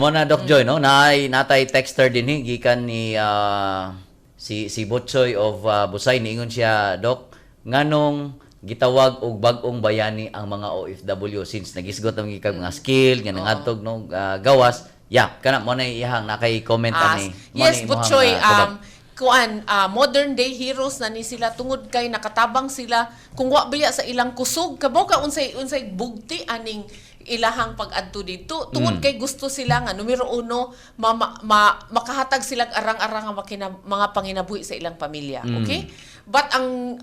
Mo na, Doc Joy, no? Naay natay texter dinhi gikan ni si si Butchoy of Busay. Niingon siya, "Doc, nganong gitawag og bag-ong bayani ang mga OFW since nagisgot ang gikag mga skill nga nangadtog, no, gawas?" Yeah, kana mo na iyahang nakay comment ani. Mo Yes, na imuhang, Butchoy, tubag. Kuan, modern day heroes na ni sila tungod kay nakatabang sila. Kung wa baya sa ilang kusog, kabaw ka unsay unsay bugti aning ilahang pag-adto dito, tungod kay gusto sila nga numero uno, makahatag sila arang-arang nga mga panginabuhi sa ilang pamilya. Okay, but ang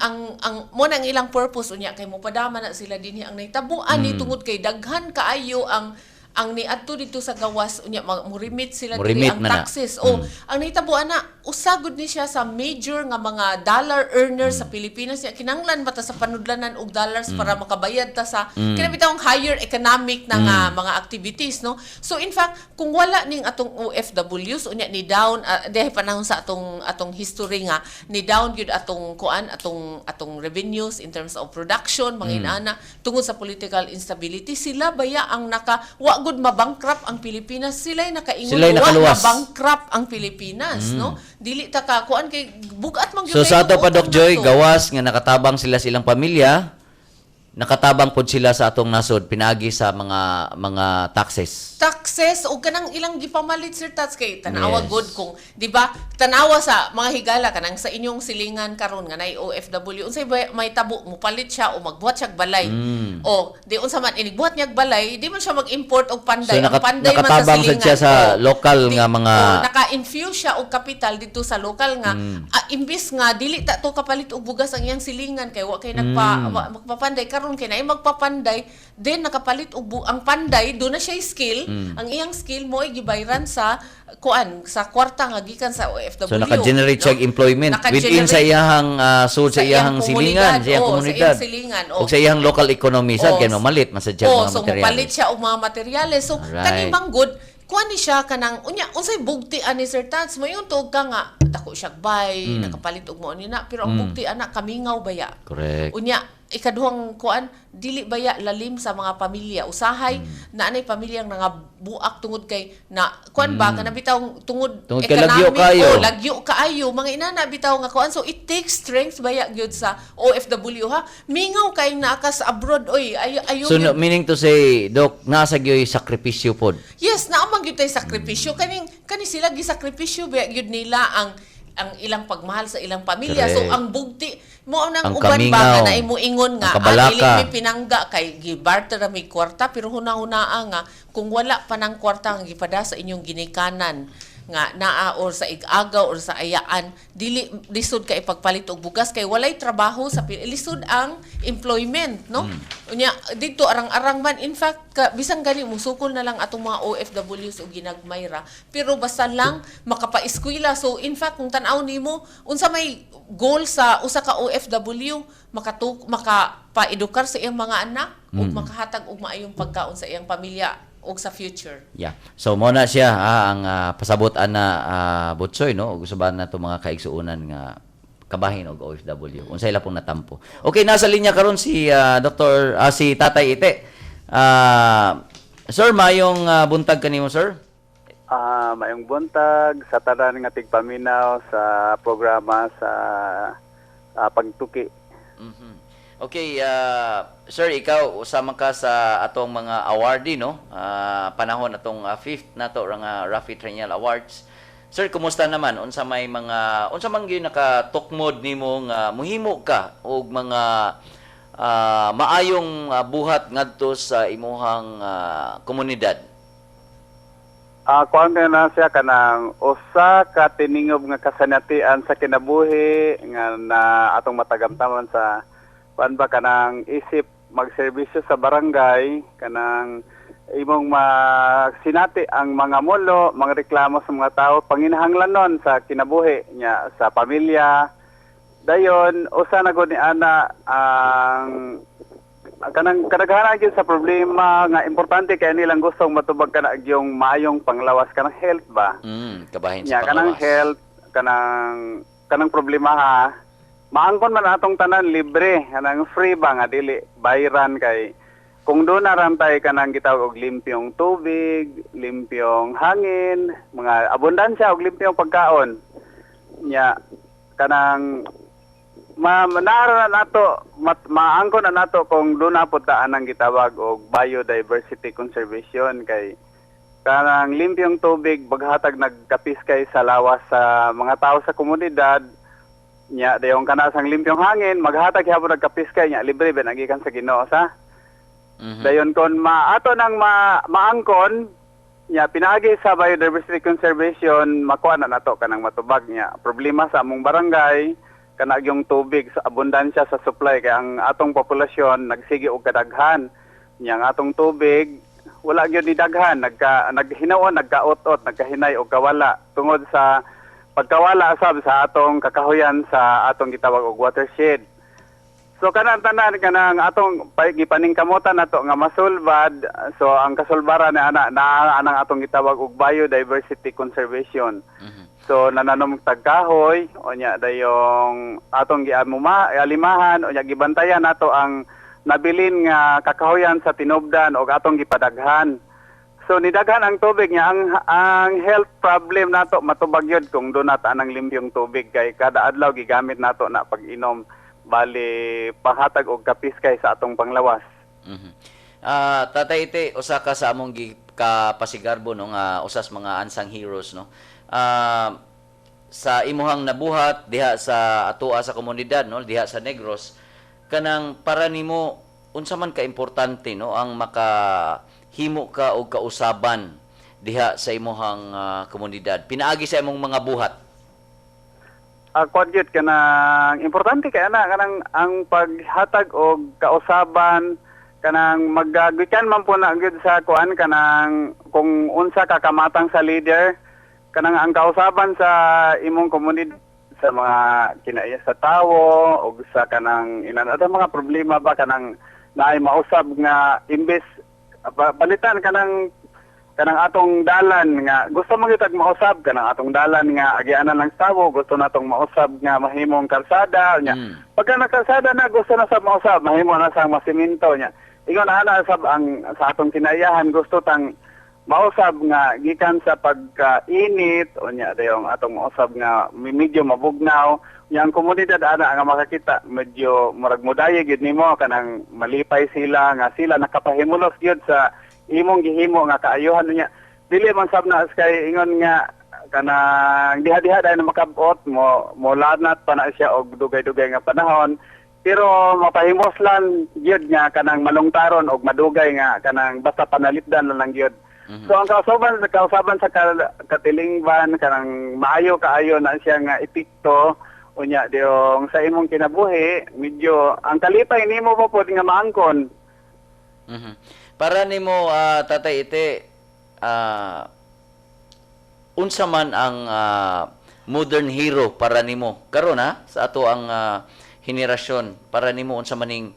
mo na ang ilang purpose. Unya kay mopadama na sila dinhi, ang nahitabuan ni tungod kay daghan kaayo ang niadto dito sa gawas. Unya mo-remit sila diri Mo-remit ang man na. Taxes o ang nahitabo ana, usagod ni siya sa major nga mga dollar earner sa Pilipinas niya. Kinanglan ba ta sa panudlanan og dollars para makabayad ta sa kini bitawng higher economic na nga mga activities, no? So in fact, kung wala ning atong OFWs, unya ni down dihay panahon sa atong atong history nga ni down gyud atong kuan, atong atong revenues in terms of production, mga inana, tungod sa political instability, sila baya ang naka wa gud mabankrupt ang Pilipinas. Sila'y nakaingon Sila'y wa nakaluwas. na bankrupt ang Pilipinas, no? Dili ta ka kuan kay bugat man gyud So kay sa ato pa, utang Doc Joy, nato. Gawas nga nakatabang sila sa ilang pamilya, nakatabang pod sila sa atong nasod pinaagi sa mga mga taxes. Taxes o kanang ilang gipamalit, Sir Tats, kay tanawa good kung, di ba, tanawa sa mga higala, kanang sa inyong silingan karon nga nay OFW, unsay may tabo, mupalit siya o magbuhat siya og balay. O di unsa man, inigbuhat niya og balay, di man siya mag-import og panday. So, Ang panday man sa nakatabang sad silingan. siya sa O, local nga mga o, naka-infuse siya og kapital dito sa lokal nga imbis nga dili ta to kapalit og bugas ang iyang silingan kay wa kay nagpa magpapanday, karon kay naay magpapanday, then nakapalit og ang panday do na siya skill. Ang iyang skill mo ay gibayran sa kuan, sa kwarta nga gikan sa OFW, So naka-generate no? siya og employment within sa iyahang sud sa Sa iyang iyahang silingan, sa iyang komunidad, oo, sa komunidad. iyang silingan, oo. Ug sa iyahang local economy sad kay mamalit man sad siya Oh, mga so materyales. mopalit siya og mga materyales. So kani bang good kuan ni siya kanang unya unsay bugti ani, Sir Tats, moingon tuog ka nga dako siya bay, nakapalit og mo ni na, pero ang bugti ana, kamingaw baya. Unya ikaduhang kuan, dili baya lalim sa mga pamilya usahay na anay pamilyang nangabuak tungod kay na kuan ba, kana bitaw tungod Tungod kay lagyo economic, kaayo. Oh, lagyo kaayo, mga inana bitaw nga kuan. So it takes strength baya gyud sa OFW ha. Mingaw kay naa ka sa abroad oy, ayo ayo So no, meaning to say, Doc, nasa gyoy sakripisyo pod. Yes, naa man gyud tay sakripisyo. Kaning kani sila gisakripisyo ba gyud nila ang ilang pagmahal sa ilang pamilya. So ang bugti mo nang Ang uban ba kamingaw. nga na imo ingon nga Ang kabalaka. Dili mi pinangga kay gibarter ra mi kwarta, pero huna-hunaa nga kung wala pa ng kwarta ang gipada sa inyong ginikanan nga naa or sa igagaw or sa ayaan, dili lisod ka ipagpalit og bugas kay walay trabaho sa lisod ang employment, no? Unya dito arang-arang man. In fact ka, bisan gani musukol na lang atong mga OFWs og ginagmay ra, pero basta lang makapaeskwela. So in fact, kung tan-aw nimo unsa may goal sa usa ka OFW, makatuk makapaedukar sa iyang mga anak ug makahatag og maayong pagkaon sa iyang pamilya ug sa future. Yeah. So mo na siya ang pasabot ana, Butsoy, no, ug usaban na to mga kaigsuonan nga kabahin og OFW. Unsay ila pong natampo. Okay, nasa linya karon si Dr. Si Tatay Ite. Sir, mayong buntag kanimo, sir. Maayong buntag sa tanan nga tigpaminaw sa programa sa pagtuki. Okay, sir, ikaw usama ka sa atong mga awardee, no? Panahon atong fifth na to nga Rafi Triennial Awards. Sir, kumusta naman? Unsa may mga unsa man gyud nakatukmod nimo nga muhimo ka og mga maayong buhat ngadto sa imuhang komunidad? Kuan ka na siya kanang usa ka tiningob nga kasanatian sa kinabuhi nga na atong matagamtaman sa kuan ba, kanang isip magserbisyo sa barangay, kanang imong masinati ang mga mulo, mga reklamo sa mga tao, panginahanglanon sa kinabuhi niya sa pamilya. Dayon usa na gud ni ana ang kanang kadaghanan gyud sa problema nga importante kay nilang gustong matubag kana yung maayong panglawas, kanang health ba. Kabahin Nya sa kanang panglawas. Health, kanang kanang problema ha, maangkon man atong tanan libre, kanang free ba nga dili bayran kay Kung duna ra tay kanang gitawag og limpyong tubig, limpyong hangin, mga abundansya og limpyong pagkaon. Nya kanang ma naara na nato maangkon na nato kung duna pud ta anang gitawag og biodiversity conservation, kay kanang limpyong tubig baghatag nagkapiskay sa lawas sa mga tao sa komunidad. Nya dayon kana sang limpyong hangin maghatag gyapon nagkapiskay, nya libre ba nagikan sa Ginoo sa. Dayon kon maato nang maangkon nya pinaagi sa biodiversity conservation, makuha na nato kanang matubag nya problema sa among barangay, kanang yung tubig sa abundansya sa supply, kay ang atong populasyon nagsige og kadaghan, nya ang atong tubig wala gyud ni daghan, naghinuon nagkaot-ot, nagkahinay og kawala tungod sa pagkawala sab sa atong kakahuyan sa atong gitawag og watershed. So kanang tanan, kanang atong gipaningkamutan nato nga masulbad. So ang kasulbaran ni ana na anang atong gitawag og biodiversity conservation. So nananom tag kahoy, unya dayong atong giamuma alimahan, unya gibantayan nato ang nabilin nga kakahuyan sa tinubdan og atong gipadaghan. So nidaghan ang tubig niya, ang health problem nato matubag yun kung duna ta anang limpyong tubig, kay kada adlaw gigamit nato na pag-inom, bali panghatag og kapiskay sa atong panglawas. Tatay Ite, usa ka sa among kapasigarbo, no, nga usas mga unsung heroes, no. Sa imuhang nabuhat diha sa atoa sa komunidad, no, diha sa Negros, kanang para nimo, unsa man ka importante, no, ang makahimo ka og kausaban diha sa imuhang komunidad pinaagi sa imong mga buhat? Kuan gyud, kanang importante kay ana kanang ang paghatag og kausaban, kanang maggikan man po na gyud sa kuan, kanang kung unsa ka kamatang sa leader, kanang ang kausaban sa imong komunidad sa mga kinaiya sa tawo og sa kanang inan ada mga problema ba, kanang naay mausab nga imbes palitan kanang kanang atong dalan nga gusto mo gyud mausab, kanang atong dalan nga agianan lang sa tawo, gusto natong mausab nga mahimong kalsada nya. Pagka nakalsada na, gusto na sa mausab mahimo na sang masiminto nya. Ingon ana sab ang sa atong kinaiyahan, gusto tang mausab nga gikan sa pagkainit, unya dayong atong mausab nga medyo mabugnaw nya ang komunidad ana nga makakita medyo murag mudaye gyud nimo, kanang malipay sila nga sila nakapahimulos gyud sa imong gihimo nga kaayuhan niya. Dili man sab na kay ingon nga kanang diha-diha dahil na makabot mo mo lanat pa na siya og dugay-dugay nga panahon, pero mapahimos lang gyud nga kanang malungtaron og madugay nga kanang basta panalipdan na lang gyud. So ang kausaban sa katilingban, kanang maayo kaayo na siya nga epekto, unya diyong sa imong kinabuhi medyo ang kalipay nimo mo pod nga maangkon. Para nimo, Tatay Ite, unsa man ang modern hero para nimo karon ha, sa ato ang henerasyon, para nimo unsa maning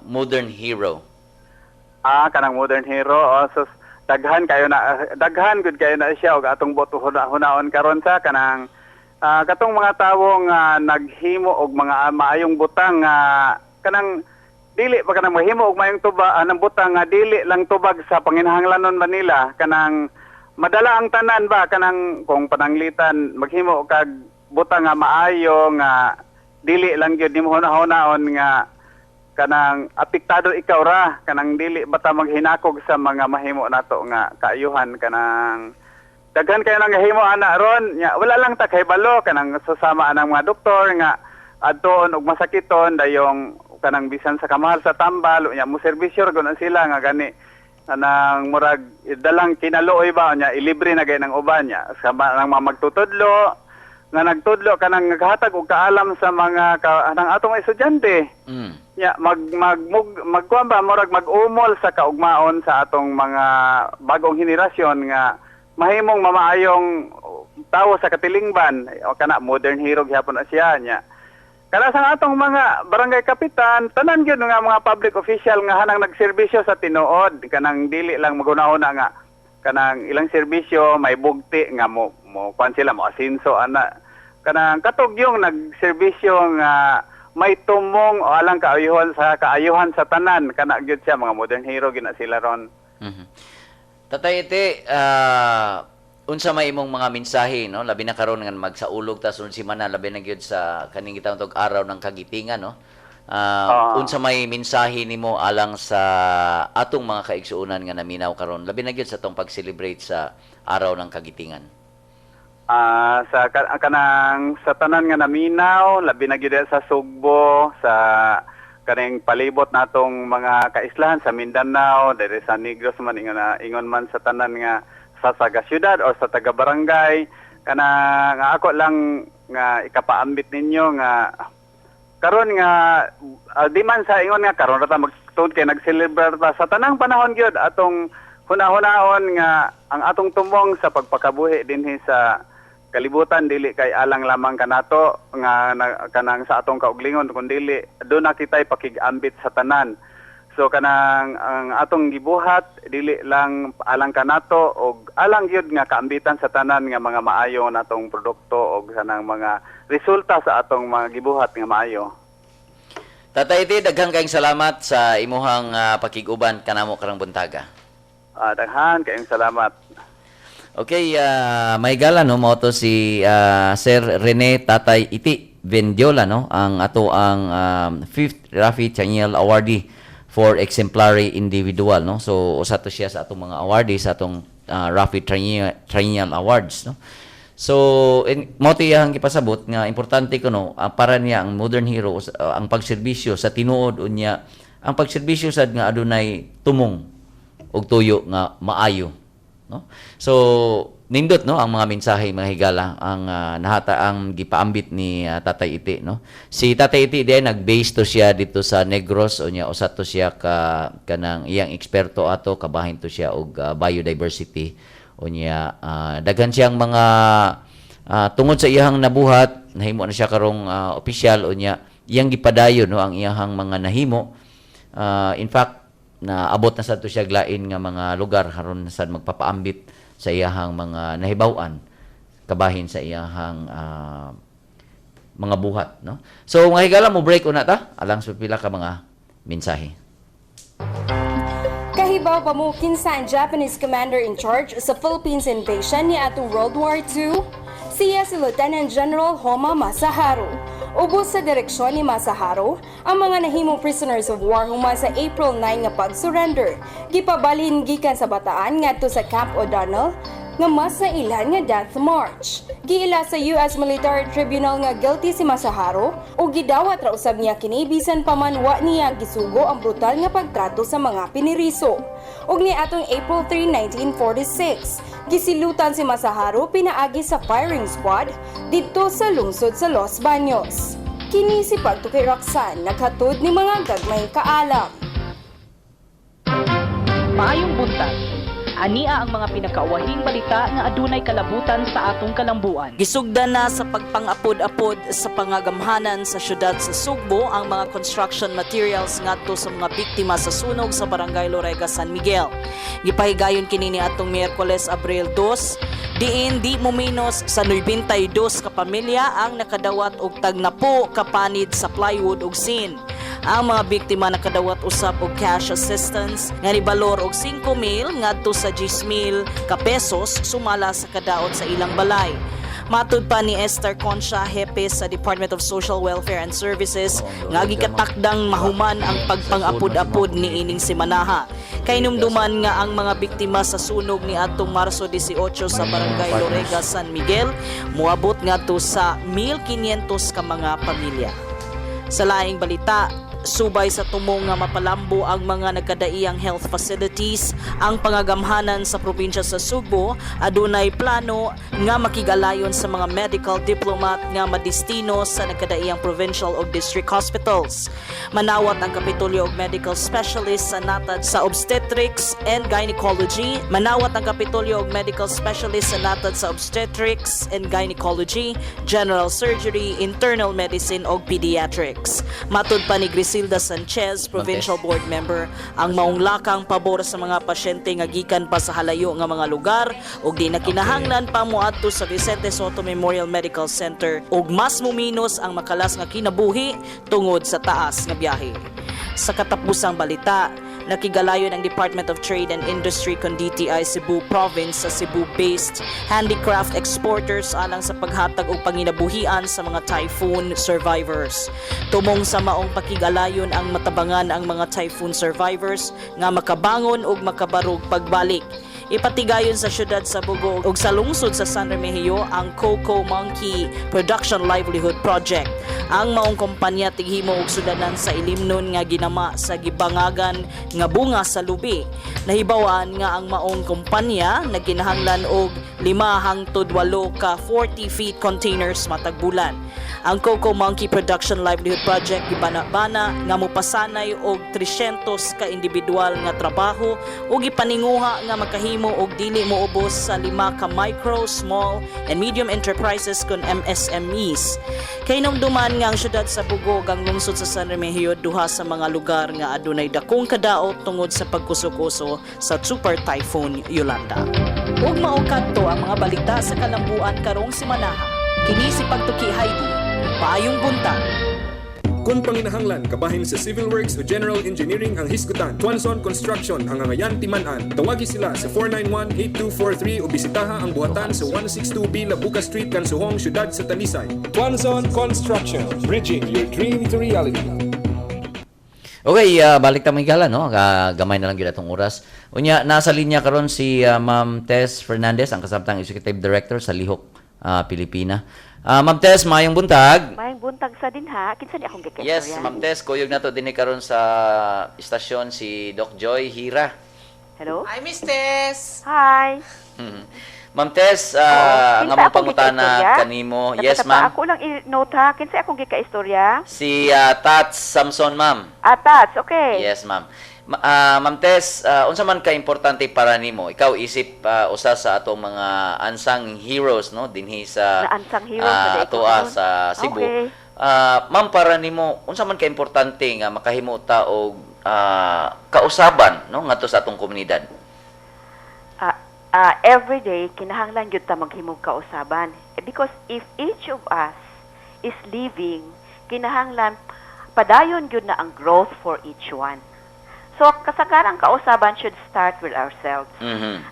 modern hero? Kanang modern hero, oh, so daghan kayo na, daghan gud kayo na siya og atong boto hunaon karon sa kanang katong mga tawo nga naghimo og mga maayong butang nga kanang dili pa kanang mahimo og maayong tuba anang butang nga dili lang tubag sa panginahanglanon Manila, kanang madala ang tanan ba, kanang kung pananglitan maghimo kag butang nga maayo nga dili lang gyud nimo hunaon nga kanang apektado ikaw ra, kanang dili bata maghinakog sa mga mahimo nato nga kaayuhan, kanang daghan kayo nang gahimo ana ron nya wala lang ta kahibalo, kanang sasama anang mga doktor nga adtoon og masakiton, dayong kanang bisan sa kamahal sa tambal, unya mo serbisyo ra gud sila nga gani anang murag dalang kinaluoy ba, unya ilibre na gay ng uban nya sa nang mga magtutudlo nga nagtudlo, kanang naghatag og kaalam sa mga anang atong estudyante. Ya, mag mag mug, magkuan ba, murag mag-umol sa kaugmaon sa atong mga bagong henerasyon nga mahimong mamaayong tawo sa katilingban. O kana modern hero gihapon na siya nya. Kana sa atong mga barangay kapitan, tanan gyud nga mga public official nga hanang nagserbisyo sa tinuod, kanang dili lang maguna-una nga kanang ilang serbisyo may bugti nga mo mo kuan sila mo asinso ana, kanang katog yung nagserbisyo nga may tumong o alang kaayuhan sa tanan. Kana gyud siya, mga modern hero gina sila ron. Tatay Ite, unsa may imong mga mensahe, no, labi na karon nga magsaulog ta sunod semana, labi na gyud sa kaning gitawag og Araw ng Kagitingan, no? Unsa may mensahe nimo alang sa atong mga kaigsuonan nga naminaw karon, labi na gyud sa atong pag-celebrate sa Araw ng Kagitingan? Sa kanang sa tanan nga naminaw, labi na gyud sa Sugbo, sa kaning palibot natong mga kaislahan sa Mindanao, diri sa Negros man, ingon na ingon man sa tanan nga sa taga syudad or sa taga barangay, kana nga ako lang nga ikapaambit ninyo nga karon nga di man sa ingon nga karon ra ta magtuod kay nag-celebrate ta, sa tanang panahon gyud atong hunahunaon nga ang atong tumong sa pagpakabuhi dinhi sa kalibutan dili kay alang lamang kanato nga na, kanang sa atong kauglingon, kundili duna kitay pakig-ambit sa tanan. So kanang ang atong gibuhat dili lang alang kanato og alang gyud nga kaambitan sa tanan nga mga maayo natong produkto og kanang mga resulta sa atong mga gibuhat nga maayo. Tatay Ite, daghang kayong salamat sa imuhang pakig-uban kanamo karong buntaga. Daghan kayong salamat. Okay, may gala, no, mao to si Sir Rene Tatay Iti Vendiola, no, ang ato ang fifth Rafi Chaniel Awardee for exemplary individual, no. So usa to siya sa atong mga awardee sa atong Rafi Triennial Awards, no. So mao to iyang gipasabot nga importante kuno para niya ang modern hero ang pagserbisyo sa tinuod, unya ang pagserbisyo sad nga adunay tumong og tuyo nga maayo, no. So nindot, no, ang mga mensahe, mga higala, ang nahata ang gipaambit ni Tatay Iti, no. Si Tatay Iti di nag-base to siya dito sa Negros, unya usa to siya ka kanang iyang eksperto ato, kabahin to siya og biodiversity. Unya daghan siyang mga tungod sa iyang nabuhat, nahimo na siya karong opisyal, unya iyang gipadayon, no, ang iyang mga nahimo. In fact, naabot na sad to siya lain nga mga lugar karon sad magpapaambit sa iyahang mga nahibaw-an kabahin sa iyahang mga buhat, no. So mga higala, mo break una ta alang sa pila ka mga mensahe. Kahibaw ba mo kinsa ang Japanese commander in charge sa Philippines invasion ni atong World War II? Siya si Lieutenant General Homma Masaharu. Ubos sa direksyon ni Masaharu, ang mga nahimong prisoners of war human sa April 9 nga pag-surrender. Gipabalhin gikan sa Bataan ngadto sa Camp O'Donnell nga mas nailhan nga Death March. Giila sa US Military Tribunal nga guilty si Masaharu ug gidawat ra usab niya kini bisan pa man wa niya gisugo ang brutal nga pagtrato sa mga piniriso. Ug ni atong April 3, 1946, gisilutan si Masaharu pinaagi sa firing squad didto sa lungsod sa Los Baños. Kini si Pagtukay Roxanne, naghatod ni mga gagmayng kaalam. Maayong buntag. Ania ang mga pinakauwahing balita nga adunay kalabutan sa atong kalambuan. Gisugdan na sa pagpangapod-apod sa pangagamhanan sa syudad sa Sugbo ang mga construction materials ngadto sa mga biktima sa sunog sa Barangay Lorega, San Miguel. Gipahigayon kini ni atong Miyerkules, Abril 2, diin di mo menos sa 92 ka pamilya ang nakadawat og tagnapo ka panid sa plywood ug sin. Ang mga biktima nakadawat usab og cash assistance nga nibalor og 5 mil ngadto sa 10 mil ka pesos sumala sa kadaot sa ilang balay. Matud pa ni Esther Concha, hepe sa Department of Social Welfare and Services, nga gikatakdang mahuman ang pagpangapud-apud ni ining semanaha. Kay numduman nga ang mga biktima sa sunog ni atong Marso 18 sa Barangay Lorega, San Miguel moabot ngadto sa 1,500 ka mga pamilya. Sa laing balita, subay sa tumong nga mapalambo ang mga nagkadaiyang health facilities, ang pangagamhanan sa probinsya sa Sugbo adunay plano nga makigalayon sa mga medical diplomat nga madestino sa nagkadaiyang provincial o district hospitals. Manawat ang Kapitolyo og medical specialist sa natad sa obstetrics and gynecology. Manawat ang Kapitolyo og medical specialist sa natad sa obstetrics and gynecology, general surgery, internal medicine og pediatrics. Matud pa ni Griselda Casilda Sanchez, Provincial Board Member, ang maong lakang pabor sa mga pasyente nga gikan pa sa halayo nga mga lugar ug di na kinahanglan pa moadto sa Vicente Sotto Memorial Medical Center ug mas muminos ang makalas nga kinabuhi tungod sa taas nga biyahe. Sa katapusang balita, nakigalayon ang Department of Trade and Industry kon DTI Cebu Province sa Cebu-based handicraft exporters alang sa paghatag og panginabuhian sa mga typhoon survivors. Tumong sa maong pakigalayon ang matabangan ang mga typhoon survivors nga makabangon og makabarog pagbalik. Ipatigayon sa syudad sa Bogo ug sa lungsod sa San Remigio ang Coco Monkey Production Livelihood Project. Ang maong kumpanya tighimo og sudanan sa ilimnon nga ginama sa gibangagan nga bunga sa lubi. Nahibawan nga ang maong kumpanya nagkinahanglan og 5 hangtod 8 ka 40 feet containers matag bulan. Ang Coco Monkey Production Livelihood Project gibana-bana nga mopasanay og 300 ka individual nga trabaho ug gipaninguha nga makahimo og dili moubos sa lima ka micro, small and medium enterprises kon MSMEs. Kahinumduman nga ang syudad sa Bogo ug ang lungsod sa San Remigio duha sa mga lugar nga adunay dakong kadaot tungod sa pagkuso-kuso sa Super Typhoon Yolanda. Ug mao kadto ang mga balita sa kalambuan karong simanaha. Kini si Pagtuki Heidi. Maayong buntag. Kung panginahanglan kabahin sa civil works o general engineering ang hisgutan, Tuanzon Construction ang angayan timan-an. Tawagi sila sa 491-8243 o bisitaha ang buhatan sa 162B Labuca Street, Kansuhong, Siyudad sa Talisay. Tuanzon Construction, bridging your dream to reality. Okay, balik ta mga higala, no? Gamay na lang gyud atong oras. Unya, nasa linya karon si Ma'am Tess Fernandez, ang kasamtang Executive Director sa Lihok Pilipina. Ma'am Tess, maayong buntag. Maayong buntag sa dinha, kinsa ni akong gikaistorya? Yes, Ma'am Tess, kuyog na to dinhi karon sa istasyon si Doc Joy Hira. Hello? Hi, Miss Tess. Hi. Ma'am Tess, Oo, ang kinsa among akong pangutana gikaistorya? kanimo. Yes, Nakatapa ma'am.. Ako lang i-note ha, kinsa akong gikaistorya? Si Tats Samson, ma'am. Ah, Tats, okay. Yes, ma'am. Ma'am Tess, unsa man ka importante para nimo? Ikaw isip usa sa atong mga unsung heroes, no, dinhi sa Na unsung heroes na di ko atoa karon. sa Cebu. Okay. Ma'am, para nimo unsa man ka importante nga makahimo ta og kausaban, no, ngadto sa atong komunidad? Every day kinahanglan gyud ta maghimog kausaban. Eh, because if each of us is living, kinahanglan padayon gyud na ang growth for each one. So kasagarang kausaban should start with ourselves.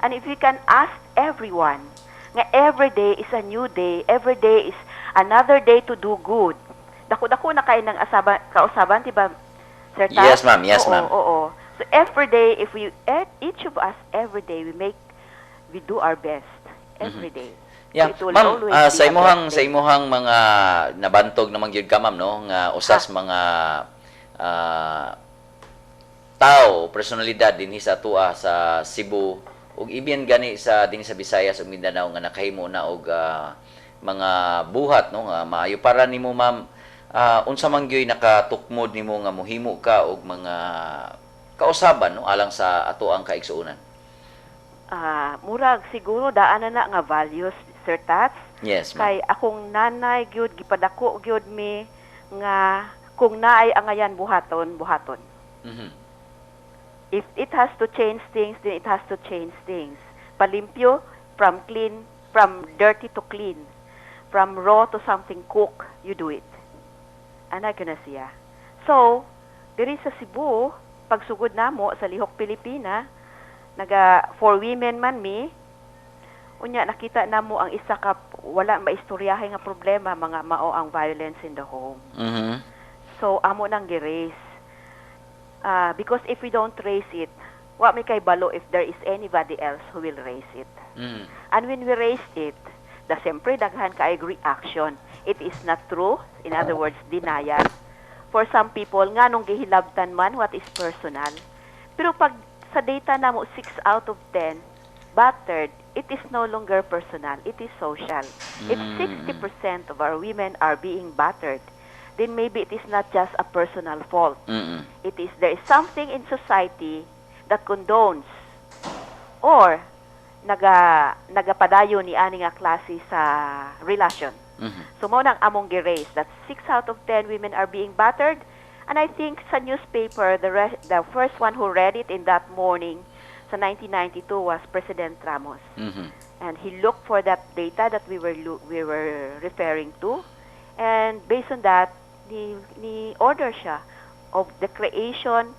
And if we can ask everyone nga every day is a new day, every day is another day to do good. Dako-dako na kay ng asaba, kausaban, di ba, Sir Tat? Yes, ma'am. Yes, Oo, ma'am. Oo. So every day, if we, each of us, every day, we do our best. Every day. Yeah, So it will ma'am, always be sa a imuhang best sa day. imuhang mga nabantog naman gyud ka, ma'am, no, nga usas mga tao, personalidad dinhi sa atoa sa Cebu ug ibyan gani sa dinhi sa Visayas ug Mindanao nga nakahimo na og mga buhat, no, nga maayo para nimo, ma'am, unsa man gyud nakatukmod nimo nga mohimo ka og mga kausaban, no, alang sa atoang kaigsuonan? Murag siguro daan na na nga values, Sir Tats. Yes, ma'am. Kay akong nanay gyud gipadako gyud mi nga kung naay angayan buhaton, buhaton. If it has to change things, then it has to change things. Palimpyo, from clean, from dirty to clean. From raw to something cook, you do it. Ana gyud na siya. So, diri sa Cebu, pagsugod namo sa Lihok Pilipina, naga for women man mi, unya nakita namo ang isa ka wala maistoryahe nga problema, mga mao ang violence in the home. So amo nang gi-raise. Because if we don't raise it, wa may kaybalo if there is anybody else who will raise it. And when we raised it, da siyempre daghan kay reaction. It is not true. In other words, denial. For some people, nga nung gihilabtan man, what is personal? Pero pag sa data namo, 6 out of 10 battered, it is no longer personal. It is social. If 60% of our women are being battered, then maybe it is not just a personal fault. It is there is something in society that condones or nagapadayon ni ani nga klase sa relasyon. So mao nang among gi-raise that 6 out of 10 women are being battered. And I think sa newspaper, the first one who read it in that morning sa 1992 was President Ramos. And he looked for that data that we were referring to. And based on that, ni order siya of the creation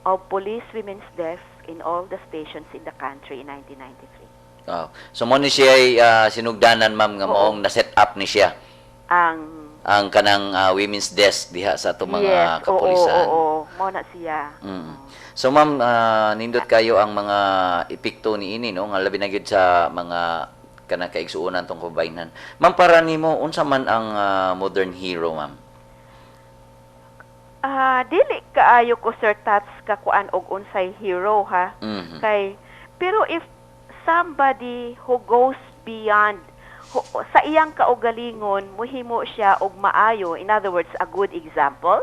of police women's desks in all the stations in the country in 1993. Oh. So mo ni siya ay sinugdanan, ma'am, nga maong na-set up ni siya Ang ang kanang women's desk diha sa atong mga Yes, oo, kapulisan. Oo, mao na siya. So ma'am, nindot kayo ang mga epekto niini, no, nga labi na gyud sa mga kanang kaigsuonan tong kababayenhan. Ma'am, para nimo, unsa man ang modern hero, ma'am? Ah, dili kaayo ko, Sir Tats, kakuan og unsay hero ha. Kay pero if somebody who goes beyond sa iyang kaugalingon, muhimo siya og maayo, in other words, a good example.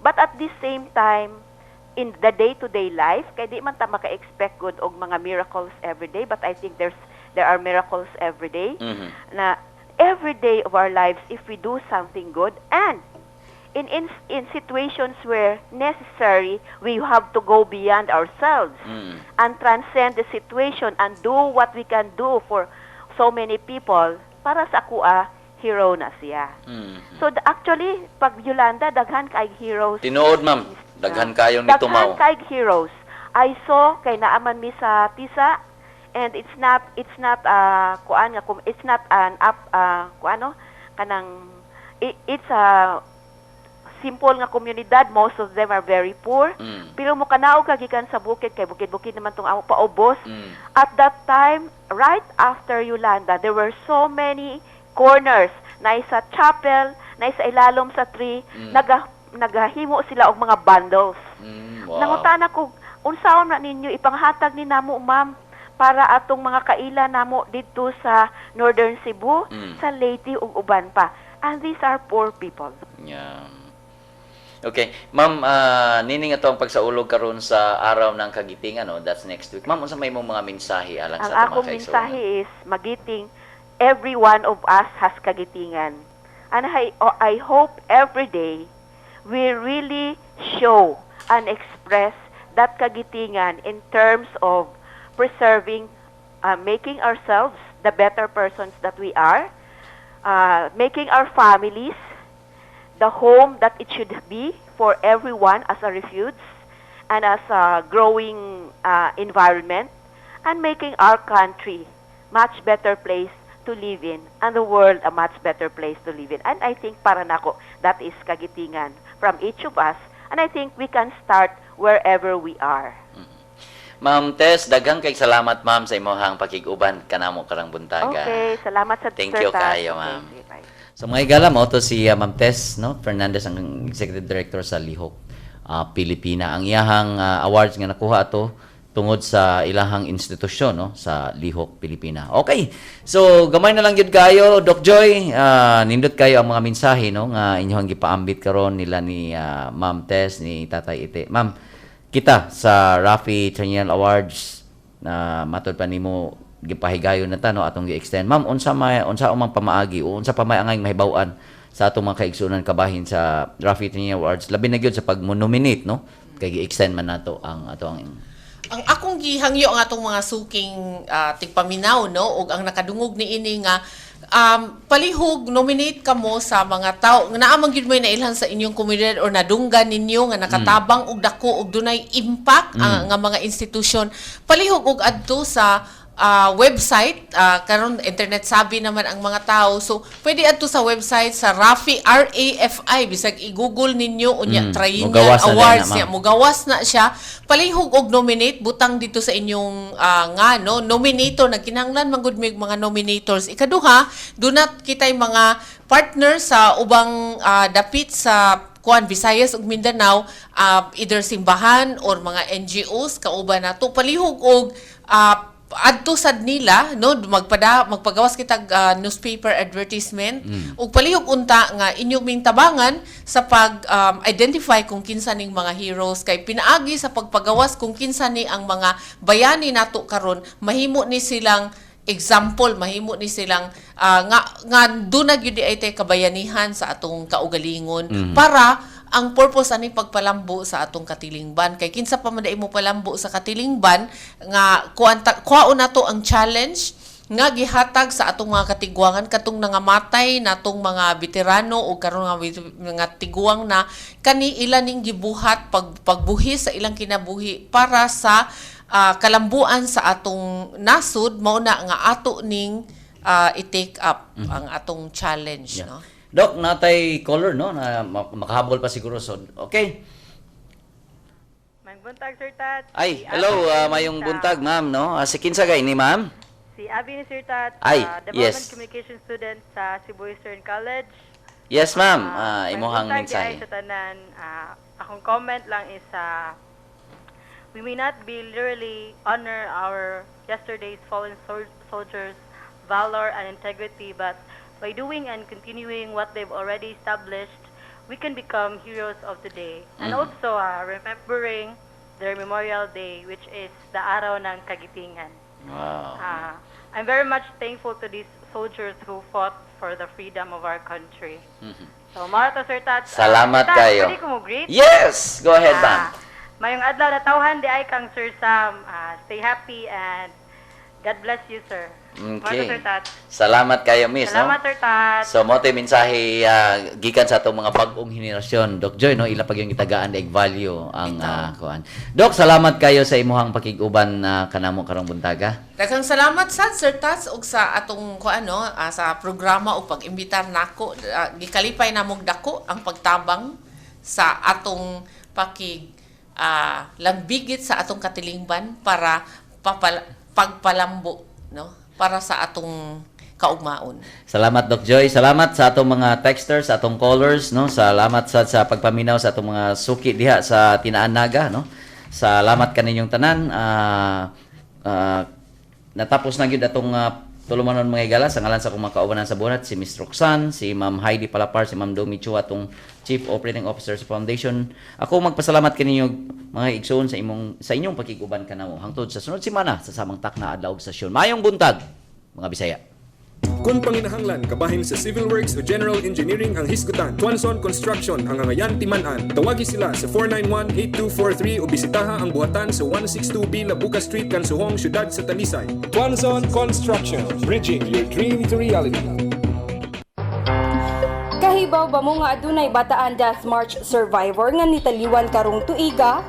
But at the same time, in the day-to-day life, kay di man ta maka-expect gud og mga miracles every day, but I think there are miracles every day. Na every day of our lives, if we do something good and in situations where necessary, we have to go beyond ourselves and transcend the situation and do what we can do for so many people, para sa akoa, hero na siya. So actually, pag Yolanda, daghan kay heroes. Tinuod, ma'am. Daghan kayong Daghan nitumaw. Kay heroes. I saw kay naaman mi sa Tisa and it's not kuan nga it's not an up kuano kanang it's a simple nga komunidad. Most of them are very poor, pero mo kanaog ka gikan sa bukid kay bukid-bukid naman tong amo paubos. At that time, right after Yolanda, there were so many corners na sa chapel, na sa ilalom sa tree, nagahimo sila og mga bundles. Nangutana ko, "Unsaon na ninyo ipanghatag ni namo, ma'am, para atong mga kaila namo didto sa Northern Cebu, sa Leyte ug uban pa?" And these are poor people. Yeah. Okay. Ma'am, nining ato ang pagsaulog karon sa Araw ng Kagitingan, no? That's next week. Ma'am, unsa may imong mga mensahe alang Ang sa atong akong mga kaigsuonan? mensahe is magiting, every one of us has kagitingan. And I hope every day we really show and express that kagitingan in terms of preserving, making ourselves the better persons that we are, making our families the home that it should be for everyone as a refuge and as a growing environment, and making our country much better place to live in and the world a much better place to live in. And I think para nako, that is kagitingan from each of us. And I think we can start wherever we are. Ma'am Tess, daghang kay salamat, ma'am, sa imong pakig-uban kanamo karang buntaga. Okay, salamat sa Thank Sir you Tats. kayo, Okay, ma'am. Sige, bye. So mga higala, mao to si Ma'am Tess, no, Fernandez, ang Executive Director sa Lihok Pilipina. Ang iyahang awards nga nakuha ato tungod sa ilahang institusyon, no, sa Lihok Pilipina. Okay. So gamay na lang gyud kayo, Doc Joy. Nindot kayo ang mga mensahe, no, nga inyong gipaambit karon nila ni Ma'am Tess, ni Tatay Ite. Ma'am, kita sa Rafi Triennial Awards na matod pa nimo gipahigayon na ta, no, atong gi-extend. Ma'am, unsa mang pamaagi o unsa pa may angay mahibaw-an sa atong mga kaigsuonan kabahin sa Rafi Triennial Awards, labi na gyud sa pag-nominate, no, kay gi-extend man nato ang ato ang Ang akong gihangyo ang atong mga suking tigpaminaw, no, ug ang nakadungog niini nga palihog nominate kamo sa mga tao nga naa man gyud may nailhan sa inyong komunidad or nadunggan ninyo nga nakatabang og dako og dunay impact nga mga institusyon. Palihog og adto sa website. Karon internet savvy naman ang mga tao, so pwede adto sa website sa RAFI, RAFI, bisag i-google ninyo unya Triennial Mugawas na din Awards na, ma'am. niya, mugawas na siya. Palihog og nominate, butang dito sa inyong nga no nominator, nagkinahanglan man gud mig mga nominators. Ikaduha, duna kitay mga partner sa ubang dapit sa kuan, Visayas ug Mindanao, either simbahan or mga NGOs kauban nato. Palihog og adto sad nila, no, magpagawas kitag newspaper advertisement ug palihog unta nga inyong ming tabangan sa pag identify kung kinsa ning mga heroes, kay pinaagi sa pagpagawas kung kinsa ni ang mga bayani nato karon, mahimo ni silang example, mahimo ni silang nga nga duna gyud di ay tay kabayanihan sa atong kaugalingon para Ang purpose ani pagpalambo sa atong katilingban, kay kinsa pa man diay mo palambo sa katilingban nga kuan kuhaon nato ang challenge nga gihatag sa atong mga katigwangan katong nangamatay natong mga veterano o karon nga mga tiguang na kani ila ning gibuhat pagbuhi sa ilang kinabuhi para sa kalambuan sa atong nasod. Mao na nga ato ning i-take up ang atong challenge, no? Doc, natay caller, no, na makahabol pa siguro, so okay. Maayong buntag, Sir Tat. Ay, Si hello, Abby mayong sa- buntag, ma'am, no? Si kinsa kay ni, ma'am? Si Abby ni Sir Tat, Ay, Development yes. Communication student sa Cebu Eastern College. Yes, ma'am. Maayong Imuhang buntag mensahe. diay sa tanan. Akong comment lang is we may not be literally honor our yesterday's fallen soldiers' valor and integrity, but by doing and continuing what they've already established, we can become heroes of today. And also remembering their Memorial Day, which is the Araw ng Kagitingan. I'm very much thankful to these soldiers who fought for the freedom of our country. So, mao to, Sir Tats. Salamat Sir Tats, kayo. pwede ko mo greet? Yes, go ahead, ma'am. Mayong adlaw na tawhan diay kang Sir Sam. Stay happy and God bless you, sir. Mao to, Okay. Sir Tats. Salamat kayo, miss, no? Salamat, Sir Tats. So mo to'y mensahe gikan sa atong mga bag-ong henerasyon. Doc Joy, no, ila pag yung gitagaan og value ang kuan. Doc, salamat kayo sa imuhang pakig-uban na kanamo karong buntaga. Daghang salamat sad, Sir Tats, ug sa atong kuan, no, sa programa ug pag-imbitar nako. Gikalipay namog dako ang pagtabang sa atong pakig lambigit sa atong katilingban para pagpalambo, no, para sa atong kaugmaon. Salamat, Doc Joy. Salamat sa atong mga texters, sa atong callers, no. Salamat sa pagpaminaw sa atong mga suki diha sa Tinaan Naga, no. Salamat kaninyong tanan. Natapos na gyud atong tulumanon, mga higala, sa ngalan sa akong mga kaubanan sa buhat, si Miss Roxanne, si Ma'am Heidi Palapar, si Ma'am Domi Chua, atong Chief Operating Officer sa Foundation. Ako magpasalamat kaninyo, mga igsoon, sa inyong pakig-uban kanamo hangtod sa sunod semana sa samang takna, adlaw ug stasyon. Mayong buntag, mga Bisaya. Kung panginahanglan kabahin sa civil works o general engineering ang hisgutan, Tuanzon Construction ang angayan timan-an. Tawagi sila sa 491-8243 o bisitaha ang buhatan sa 162B Labuca Street, Kansuhong, Siyudad sa Talisay. Tuanzon Construction, bridging your dream to reality. Kahibaw ba mo nga adunay Bataan Death March survivor nga nitaliwan karong tuiga?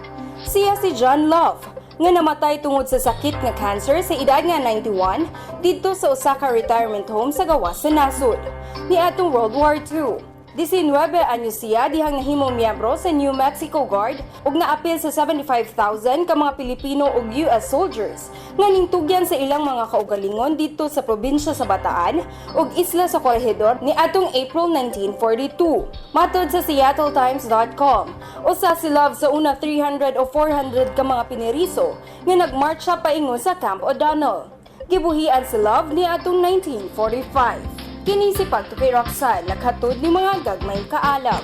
Siya si John Love, nga namatay tungod sa sakit nga cancer sa edad nga 91 didto sa usa ka retirement home sa gawas sa nasod. Niadtong World War II, 19 anyos siya dihang nahimong miyembro sa New Mexico Guard ug naapil sa 75,000 ka mga Pilipino ug US soldiers nga ningtugyan sa ilang mga kaugalingon didto sa probinsya sa Bataan ug isla sa Corregidor niadtong April 1942. Matod sa SeattleTimes.com, usa si Love sa una 300 o 400 ka mga piniriso nga nagmarcha paingon sa Camp O'Donnell. Gibuhian si Love niadtong 1945. Kini si Pagtupi Roxanne, naghatod ni mga gagmayng kaalam.